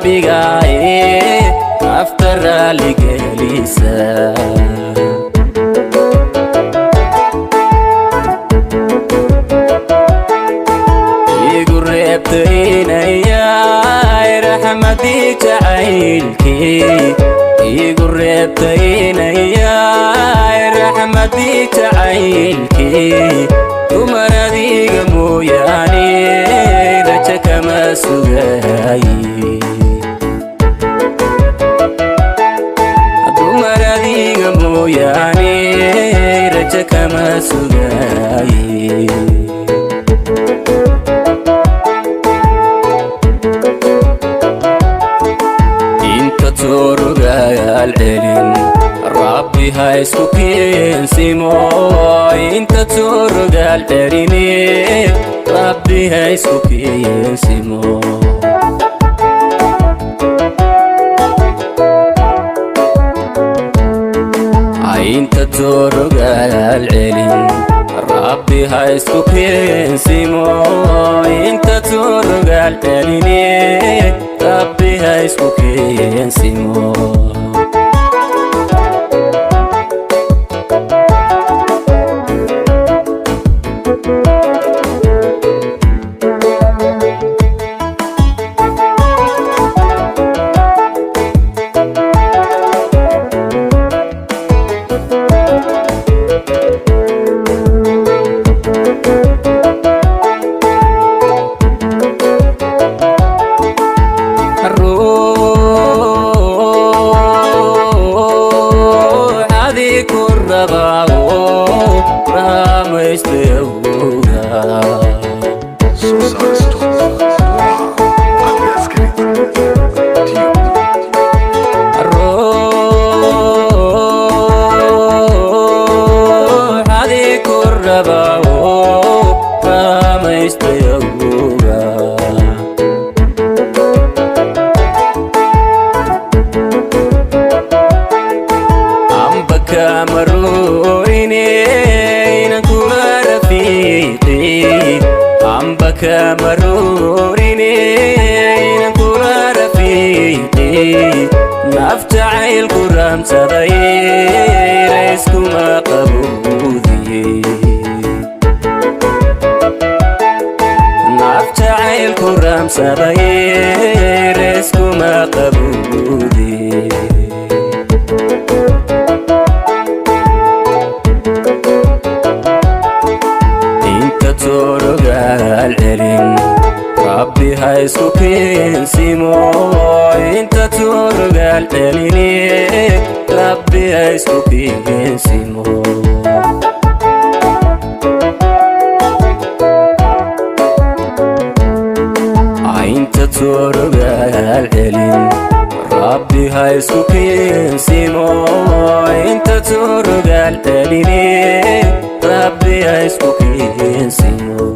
Qalbigaaye nafta raaligelisa. Igu reebtaynayay raxmadii jacaylkii, igu reebtaynayay raxmadii jacaylkii. Dumar adiga mooyaane raja kama sugaay. Dumar adiga mooyaane raja kama sugaay. Inta tuurugaal celin, Rabbi ha isku keensimo. Inta tuurugaal celine, Rabbi ha isku keensimo. Inta tuurugaal celin, Rabbi ha isku keensimo. Inta tuurugaal celine, Rabbi ha isku keensimo. Ruux adii ku rabaa oo raamaystaywga. Soo saaristu waa Cabdi Askari Tube. Ruux adii ku rabaa oo raamaystaywga. Amba kamaruurine inan kula rafiiqi, amba kamaruurine inan kula rafiiqi. Naf jacaylku raamsaday rayskuma qabuudiye. Naf jacaylku raamsaday rayskuma qabuudiye. Inta tuurugaal celin, Rabbi ha isku keensimo. Inta tuurugaal celine, Rabbi ha isku keensimo. Inta tuurugaal celin, Rabbi ha isku keensimo. Inta tuurugaal celine, Rabbi ha isku keensimo.